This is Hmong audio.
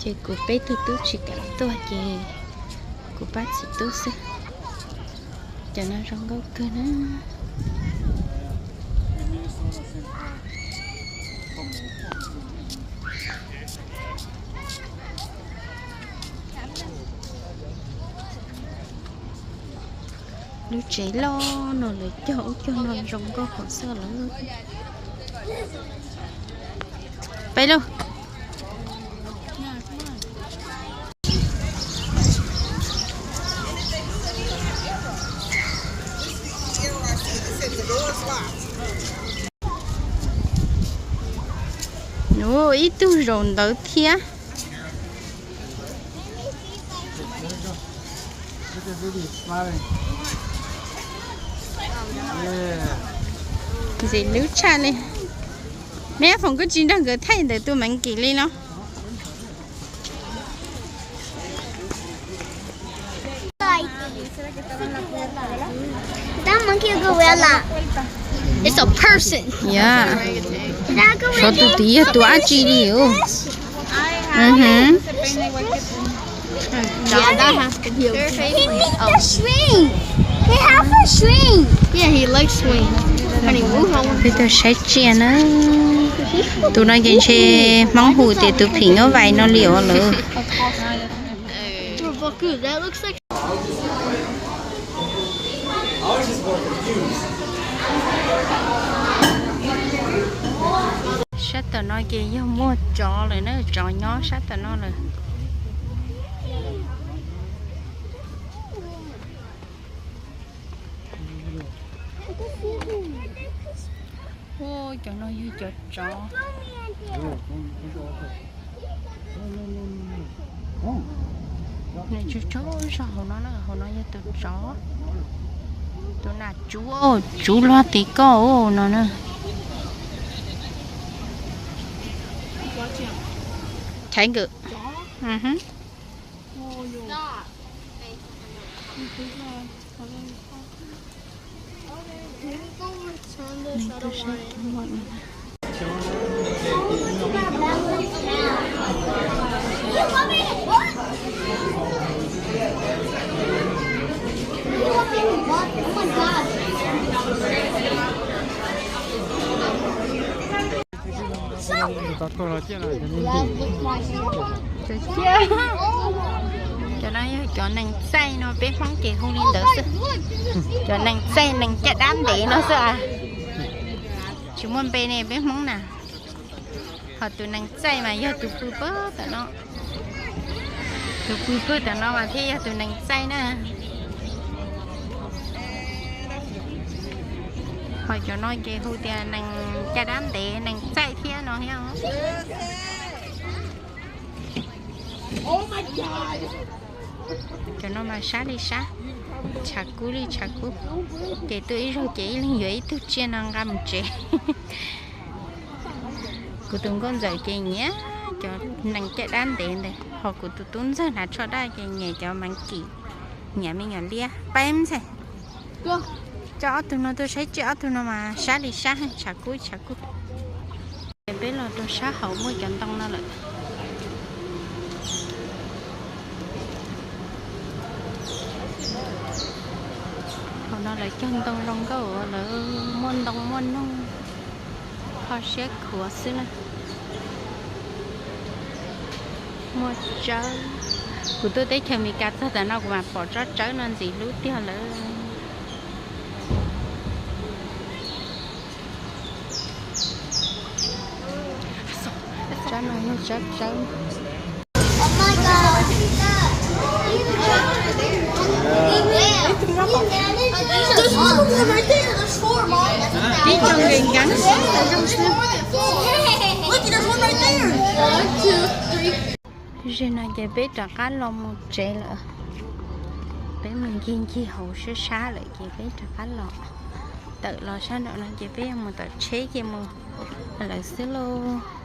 Ces kuv peb tug tub tsis kam tuaj ces kuv pab txiv tub xwb. Cov no zoo nkauj kawg na. Lub tsev loj no lawv cog ub cog no zoo nkauj hauv xwb lawm. Peb lauj. Ub, ib tug zaum ntawd thiab. Ntxim hlub tshaj li. Meb foom kuj tsis nrog nkawd thaij ntawm tus Meev Kim li no. Is that monkey a gorilla? It's a person. Yeah. Is that a gorilla? Xyov tus twg yog tus dab tsi li os. Yeah, that has to be a gorilla. He needs a swing. He has a swing. Yeah, he likes swing. Peb tuaj saib tsiaj na. Tus no ces ntshe Hmoob hu tias tus phim nyuj vais no li os lawm. Sab tom no ces yog muaj tsov lawm na, tsov nyob sab tom no lawm. Cov no yog cov tsov. Nws tsaug tsaug zog hauv no na, hauv no yog tus tsov. Tus nas tsuv, tsuv luag tim koj no na. Tiger. Cov no yog cov nees txaij no, peb Hmoob ces hu li ntawd xwb. Cov nees txaij nees caj dab ntev no xwb. Tsis muaj npe ne peb Hmoob na. Ho tus nees txaij mas yog tus pw pag tom no. Tus pw pag tom no mas thiaj yog tus nees txaij na. Ho cov no ces hu tias nees caj dab ntev, nees txaij thiab no thiab. Cov no mas sab li sab, tshav kub li tshav kub. Ces tuaj ib zaug ces ib leeg yuav ib tug tsiaj no nqa mus tsev. Kuv tus nkauj ntxawm ces nyiam cov nees caj dab ntev ntawd, ho kuv tus tub ntxawg hnav tsho daj ces nyiam cov Meev Kim, nyiam me nyuam liab. Peb ntxhais, coj ob tug no tuaj saib tsiaj, ob tug no mas sab li sab, tshav kub tshav kub. Peb los rau sab hauv muaj cov ntoo no lawm. Hauv no lawv cog ntoo zoo nkauj, lawv muaj ntoo muaj noog, kho siab khuav xwb na. Muaj tsawb. Kuv tuaj teb chaws Amelikas txog tam no kuv mam pom tsob tsawb no ntxim hlub tiag lawm. Tsob no yog tsob tsawb. Tib co nkees nkees zoo xwb. Zaum no ces peb rov qab los mus tsev lawm. Peb mus ncig ncig hauv sab sab lawm ces peb rov qab los. Tawm los sab nraum no ces peb yuav mus tom tsheb ces mus lawm xwb lauj.